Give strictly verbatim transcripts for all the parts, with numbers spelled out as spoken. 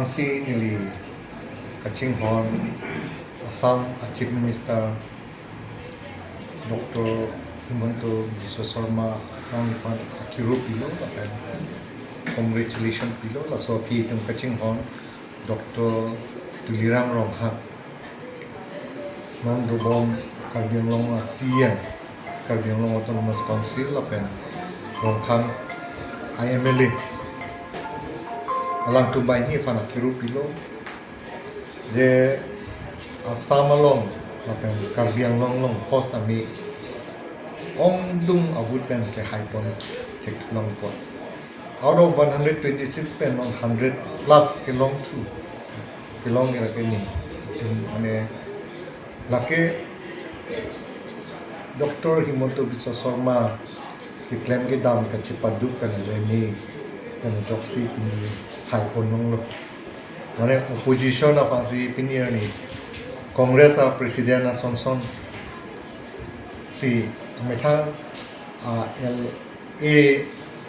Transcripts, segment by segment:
Si neli kachinghon Assam a Chief Minister Doctor Himanta Biswa Sarma alangli aphan akiro pilo lapen congratulation pilo, laso aphi itum kachinghon Doctor Tuliram Ronghang nangdobom Karbi Anglong a C E M, Karbi Anglong Autonomous Council lapen Ronghang I M L A, alangtum banghini aphan akiro pilo je Assam along lapen Karbi Anglong along khosami ongdung avote pen kehaipon, theklongpon. Out of one hundred twenty-six pen non hundred plus kelongthu, kelong ke lake ni. Itum mane lake Doctor Himanta Biswa Sarma keklem kedam kachepaduk pen ajoine pen ajoksi pini haipon longlo. Mane opposition aphansi pini arni Congress a president asonson si amethang a L A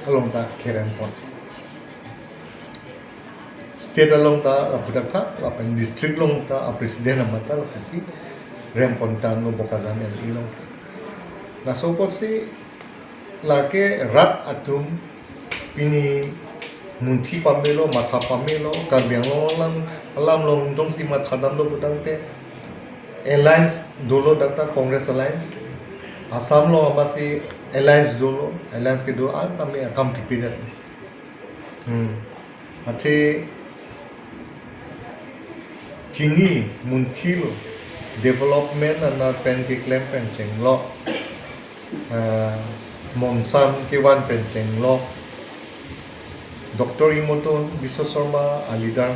along ta kerempon. State along ta lapu dak tha, lapen district along ta a president amat ta lapusi rempon tanglo Bokajan L A along. Laso apotsi lake rat atum pini munthi pamelo, matha pamelo, Karbi Anglong alam, alam along jongsi matha damlo putangte alliance dolo, dak ta Congress alliance. Assam along amatsi alliance dolo, alliance kedo an tame akam pipedet. Hmm. Athe chini munthilo, development anar pen keklem pen chenglo, ah, monsam kevan pen chenglo, Doctor Himanta Biswa Sarma a leader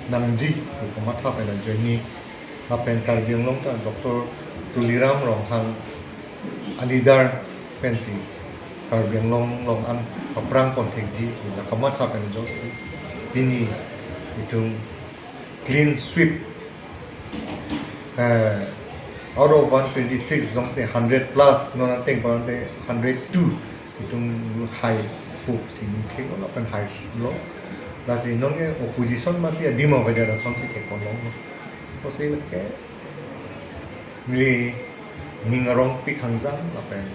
nangji pu kamatha pen ajoine lapen Karbi Anglong ta Doctor Tuliram Ronghang a leader pensi Karbi Anglong along an aphrang pon thekji pu la kamatha pen ajoksi pini itum clean sweep, eh, out of one twenty-six jongsi hundred plus non ateng pon te hundred two itum haipo si ningtheklo lapen hailo. Lasi nonke opposition amatsi adim avajar asonsi thekpon longlo. Lasi lake neli ning arongpik hangjang lapen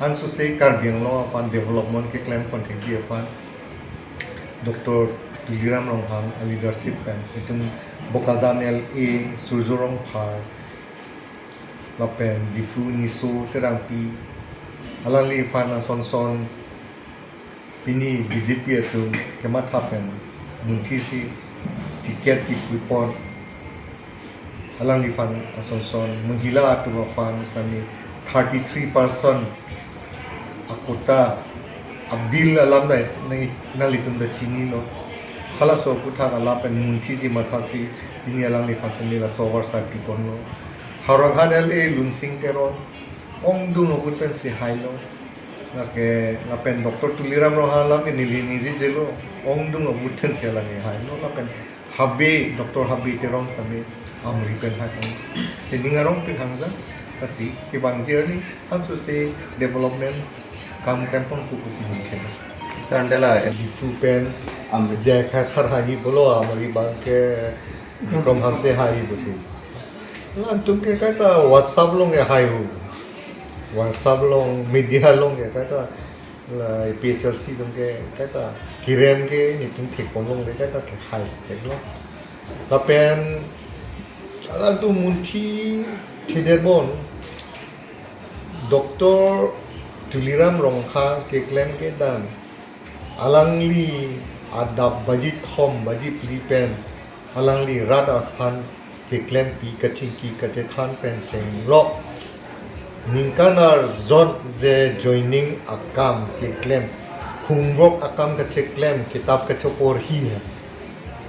ansose Karbi Anglong aphan development keklem pon thekji aphan Doctor Tuliram Ronghang a leadership pen itum Bokajan L A, Surjya Rongphar lapen Diphu Niso Terangpi, alangliphan asonson pini B J P atum kematha pen munthisi ticket kipuipon, alangliphan asonson mahila atum aphan sami thirty three percent akota a bill alam dai nai nanglitum ta chinilo. Halaso aputhak alam pen munthisi mathasi pini alangliphan sami laso avarsai piponlo. Howraghat L A Lunsing Teron ongdung avote pensi hailo. Lake lapen Doctor Tuliram Ronghang alam ke neli ningje jelo, ongdung avote pensi alang hailo, lapen Habe, Doctor Habe Teron sami amri pen haipon. Si ning arongpik hangjang, lasi kevangji arni ansose development kam klempon pu pusi ningthek. Sandela, eh, Diphu pen amri jai kha thar haji pulo, amri abang ke Bikram Hanse haji pusi. Latum ke kaita WhatsApp along ke haihu. WhatsApp along, media along ke kaita la A P H L C atum ke kaita kerem ke netum thekpon longle, kaita kehai si theklo. Lapen alangtum munthi thedetbom, Doctor Tuliram Ronghang keklem kedam, alangli adap baji thom baji phli pen alangli rat aphan keklempi kachingki kachethan pen chenglo. Ningkan arjon je joining akam keklem, homework akam kacheklem, kitap kacheporhi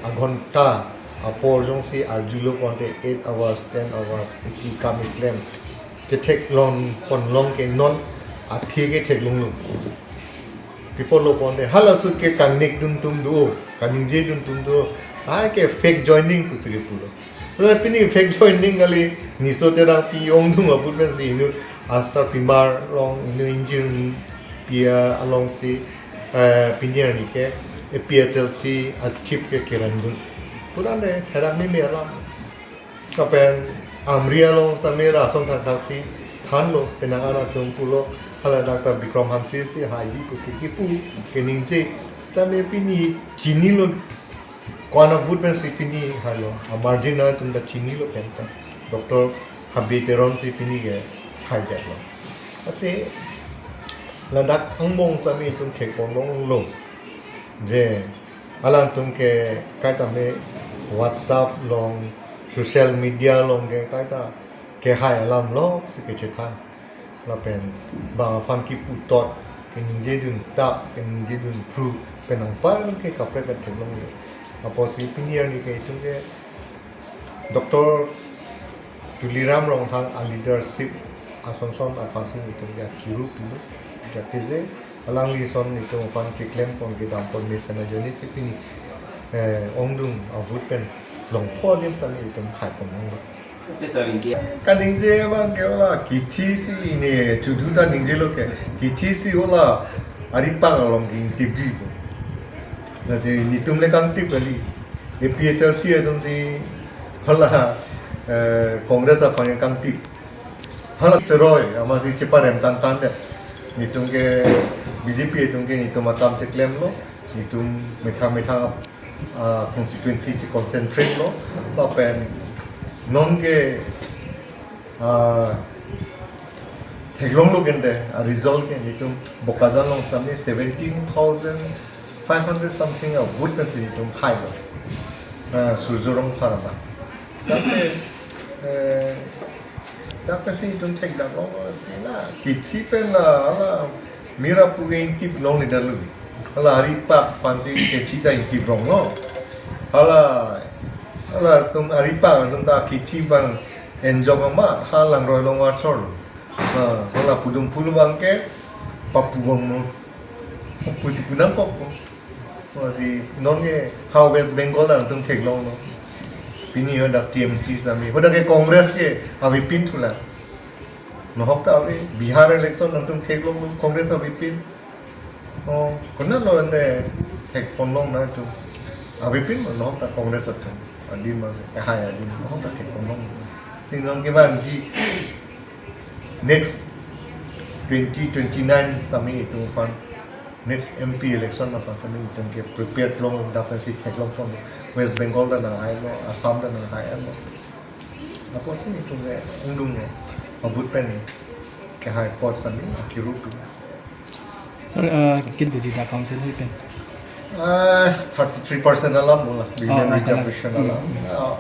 aghonta apor jongsi arjulo pon te eight hours, ten hours isi kam keklem, ketheklong ponlong ke non athe ketheklonglo. Pi apotlo pon te hala ahut ke kangnek dun atum do, kaningje dun atum do, ai ke fake joining pusi kepulo. So pini fake joining kali, Niso Terangpi ongdung avote pensi inut asarpimar along, inut ingjirpi alongsi, eh, pini arni ke A P H L C a chief ke kerem dun. Puran de therak ni meram. Lapen Amri along sitame lason thakthak si thanlo, penang an atum pulo, hala Doctor Bikram Hanse si haiji pusi kipu keningje, sitame pini chinilo, ko-an a-vote pensi pini hailo, a-margin atum ta chinilo pen ta. Doctor Habe Teron si pini ke haidetlo. Lasi ladak angbong sitame itum theklonglo. Je alangtum ke kaitame WhatsApp along, social media along ke kaita kehai alam lok si kechethan. Lapen bang aphan kiputot, keningjedun ta, keningjedun phru, penang par ke kaprek theklonglo. Apotsi pini arni ke itum ke Doctor Tuliram Ronghang a-leadership asonson aphansi itum ke akiru pilo. Jatije alangli ason itum aphan keklempon kedam pon mesen ajoine si pini, eh, ongdung a-vote pen longpho adim sitame itum thai pon onglo. Kaningje abang ke hala kithi si ne chudu ta ningjelo ke, kithi si hala aripak along ke ingtipji ko. Lasi netum le kangtip kali. A P H L C atum si hala, eh, Congress aphan kangtip. Hala seroi amatsi cheparem tangtang det. Netum ke B J P atum ke netum akam si klemlo. Netum methang methang, ah, constituency si concentrate lo. Lapen non ke, ah, theklonglo kente, ah, result ke netum Bokajan along sitame seventeen thousand five hundred something a-vote pensi netum hailo. Ah, Surjya Rongphar abang. Dak ke, eh, dak pensi itum thekdamlo, si la kithi pen la, la mira puge ingtip longledetlo. Hala aripak aphansi kithi ta ingtip longlo. Hala, hala atum aripak atum ta kithi abang enjok ama, ha langroi along archor. Ha, hala pudum phul abang ke papu abang mo. Papu si kunang kok mo. Lasi non ke ha West Bengal alangtum theklonglo. Pini hadak T M C sitame, hadak ke Congress ke avepin thulang. Nohok ta ave, Bihar election alangtum theklonglo, Congress avepin. Oh, konatlo ante thekponlong nangtum. Avepin nohok ta Congress atum. Adim mas, eh, hai adim, nohok ta thekponlong. Si non ke bang si next twenty twenty-nine sitame itum aphan, next M P election aphan sitame itum ke prepared long, dak pensi theklongpon, West Bengal ta nanghailo, Assam ta nanghailo. Apotsi itum ke ongdunglo, a-vote pen kehai apot sitame akiru tu. Sir, uh, kin tu di da council hui pen? Ah, thirty-three percent alam mo la, women, oh, reservation alam. Hmm. Ah,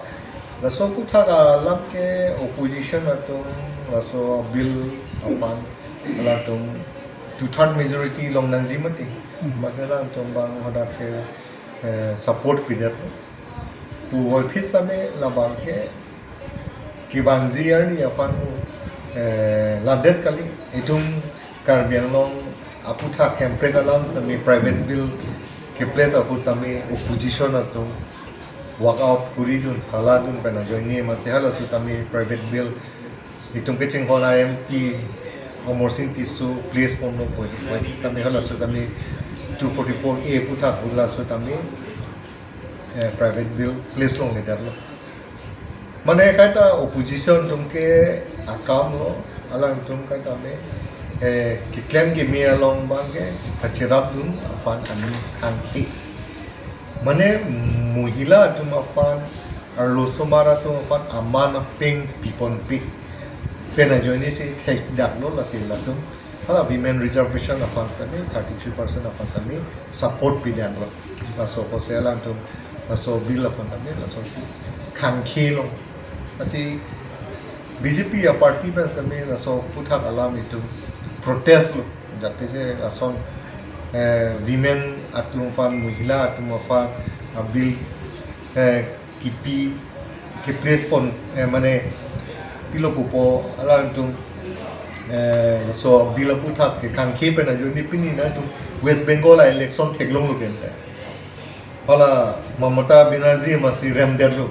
laso aphuthak alam ke opposition atum, laso bill aphan, alangtum two-third majority longnangji mati. Hmm. Amatsi alangtum bang hadak ke, eh, support pidet. Puvoiphit sitame labang ke kevangji arni aphan, eh, ladet kali, itum Karbi Anglong aphuthak Hemprek alam sitame private bill ke-place ahut tame opposition atum walk out kori dun, hala dun pen ajoine amatsi halaso tame private bill itum kachinghon a-M P Amarsing Tisso place ponlo poi, poi sitame halaso tame two forty-four A aphuthak halaso tame, eh, private bill place longledetlo. Mane kaita opposition atum ke akam lo, alangtum kaita me, eh, keklem keme along abang ke kacherap dun aphan ani khangke. Mane mohila atum aphan, arloso mar atum aphan aman apeng piponpe pen ajoine si thekdaklo, lasi latum hala women reservation aphan sitame, thirty-three percent aphan sitame support pidaklo. Laso apotsi alangtum laso bill aphan tame lasonsi khangkhelong. Lasi B J P a-party pen sitame laso aphuthak alam itum protest lo. Jatije lason, eh, women atum aphan, mohila atum aphan a-bill, eh, kipi, ke-place pon, eh, mane pilo pupo alangtum, eh, laso bill aphuthak kekhangkhe pen ajoine pini nangtum West Bengal a-election theklonglo kente. Hala Mamata Banerjee amatsi remdetlo.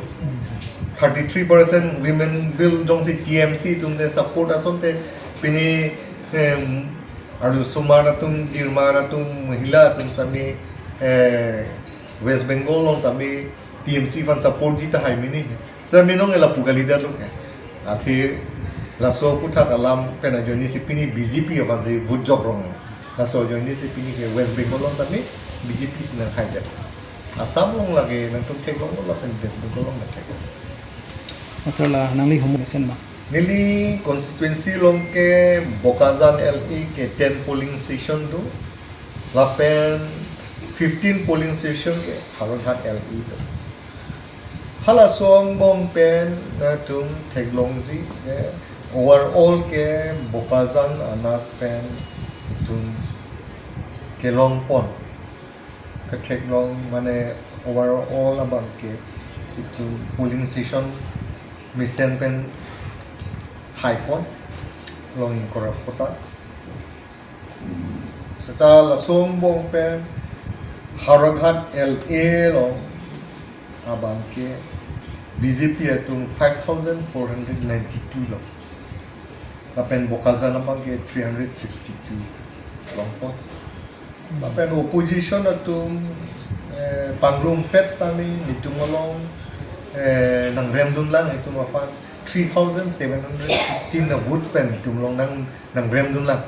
Thirty-three percent women bill jongsi T M C atum de support asonte pini, em, arloso mar atum, jirmar atum, mohila atum sitame, eh, West Bengal along tame T M C aphan support ji tahai mini. Seta minong ela pu kalidet lo ke. Athe laso aputhak alam pen ajoinesi pini B J P aphansi vote jok rong. Laso ajoinesi pini ke West Bengal along tame B J P si nanghaidet. Assam along lake nangtum theklonglo lapen West Bengal along nangtheklong. Asor la nangli homo mesen ma? Neli constituency along ke Bokajan L A ke ten polling station do. Lapen fifteen polling station ke Howraghat L A do. Halaso angbong pen nangtum theklongji ke overall ke Bokajan anak pen itum kelongpon. Ketheklong mane overall abang ke itum polling station mesen pen haipon along ingkoi ra phota. Seta laso angbong pen Howraghat L A along abang ke B J P atum five thousand four hundred ninety-two lo. Lapen Bokajan abang ke three hundred sixty-two longpon. Lapen opposition atum eh, pangrumpet setame netum along eh, nangremdun lang itum aphan three thousand seven hundred fifteen a vote pen itum along nang nangremdun lang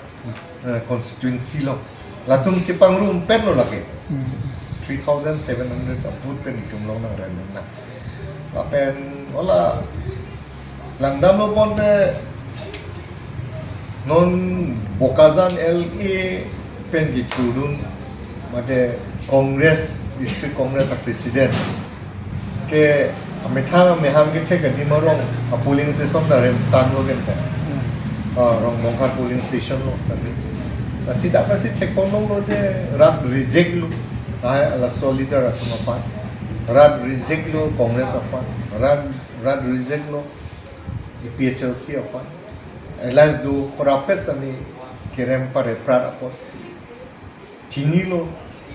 eh, constituency along. Latum chepangrumpet lo lake. Hmm. Three thousand seven hundred a vote pen itum along nangremdun lang. Lapen hala langdamlo ponte non Bokajan L A pen kethurdun mate Congress, District Congress a President ke amethang amehang kethek adim arong a polling station ta remtanglo kente. Hmm. Ah, Rongbonghat polling station lo sabi. Lasi dak lasi thekponlonglo je rat reject lo. Ah, laso leader atum aphan. Rat reject lo Congress aphan. Rat, rat reject lo A P H L C aphan. Alliance do prapes ami kerem pare prat apot. Chinilo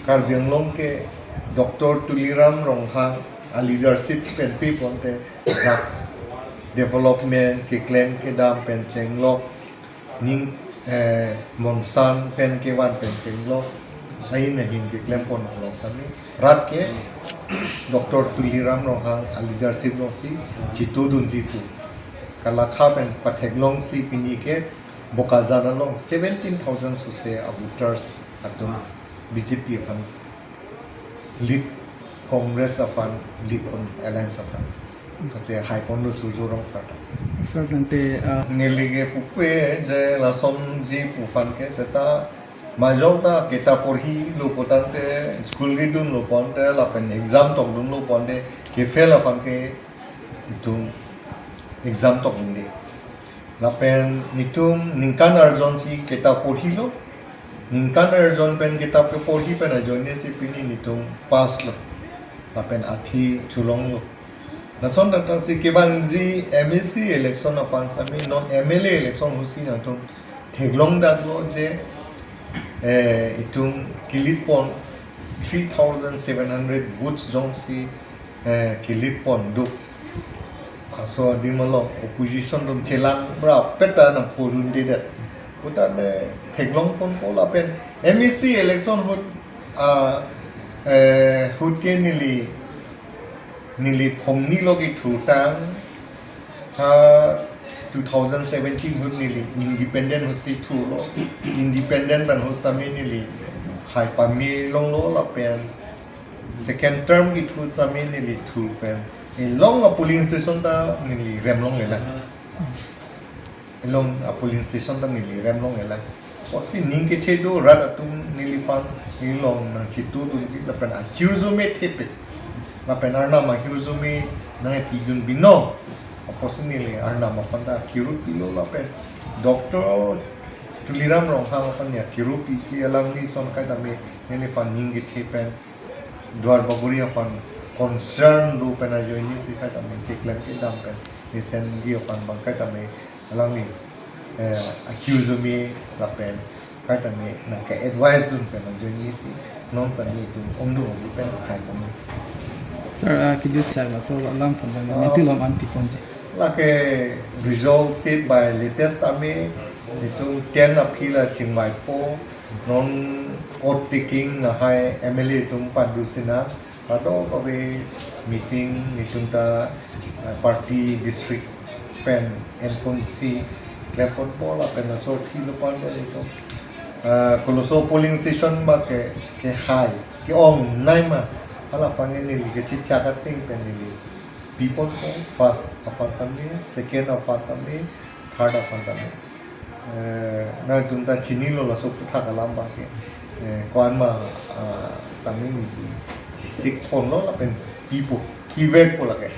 Karbi Anglong ke Doctor Tuliram Ronghang a leadership pen pi ponte dak development keklem kedam pen chenglok ning eh, monsan pen kevan pen chenglok ahin ahin keklem pon along sami rat ke Doctor Tuliram Ronghang a leadership alongsi chitudunji pu kalakha pen patheklongsi pini ke Bokajan along seventeen thousand sose a voters atum B J P aphan lead Congress aphan lead on alliance aphan. Kasi haiponlo sujo rong kata. Sir, nangte ah, neli ke pupe je lasonji pu aphan ke seta majok ta kita porhilo putangte school kedunlo ponte lapen exam tokdunlo ponte ke fail aphan ke itum exam tokdunde. Lapen netum ningkan arjon si kita porhilo. Ningkan arjon pen kita porhi pen ajoinesi pini netum pass lo. Lapen athi chulonglo. Lason tangtang si kevangji M A C election aphan sami non M L A election ahut si nangtum theklong daklo je eh, itum ke-lead pon three thousand seven hundred votes jongsi eh, ke-lead pon do. Laso adim along opposition atum chelang prapet ta nangphurundedet. Putane theklong ponpo lapen M A C election ahut ah, eh, ahut ke neli neli phongnilo kethurtang ha two thousand seventeen ahut neli independent ahut si thurlo. Independent pen ahut sami neli hai pame longlo lapen second term kethur sami neli thur pen elong a polling station ta neli remlonglelang. Elong a polling station ta neli remlonglelang. Apotsi ning kethe do rat atum neliphan nelilong nangchitudunji lapen ahirjume thepi. Lapen Arnam ahirjume nangpidun binong. Apotsi neli Arnam aphan ta kiru pilo lapen Doctor Tuliram Ronghang aphan ya kiru piji alangli ason kaitame neliphan ning kethe pen Duar Bagori aphan concern do pen ajoinesi kaitame keklem kedam pen mesen gi aphan bang kaitame alangli eh, accuse me lapen kaitame nangke-advise dun pen ajoinesi non sani itum ongdung pen hai pon. Sir, ah, could you share laso alam pon bang, ah, nangtum along an pi ponji? Lake result sheet by latest ami itum ten aphi la chingvaipo non oath taking lahai M L A atum padu sina Kadokave meeting, meeting ta, eh, party district pen enponsi klempon po lapen laso thilo pon do ito. Eh, koloso polling station ba ke, kehai, ke-ongnei ma, hala aphan neli kechechak ateng pen neli pipon po, first aphan tame, second aphan tame, third aphan tame. Eh, nangtum ta chinilo laso aphuthak alam ba ke. Eh, ko-an ma, ah, tame neli chesik ponlo lapen pipo, pivek po lake.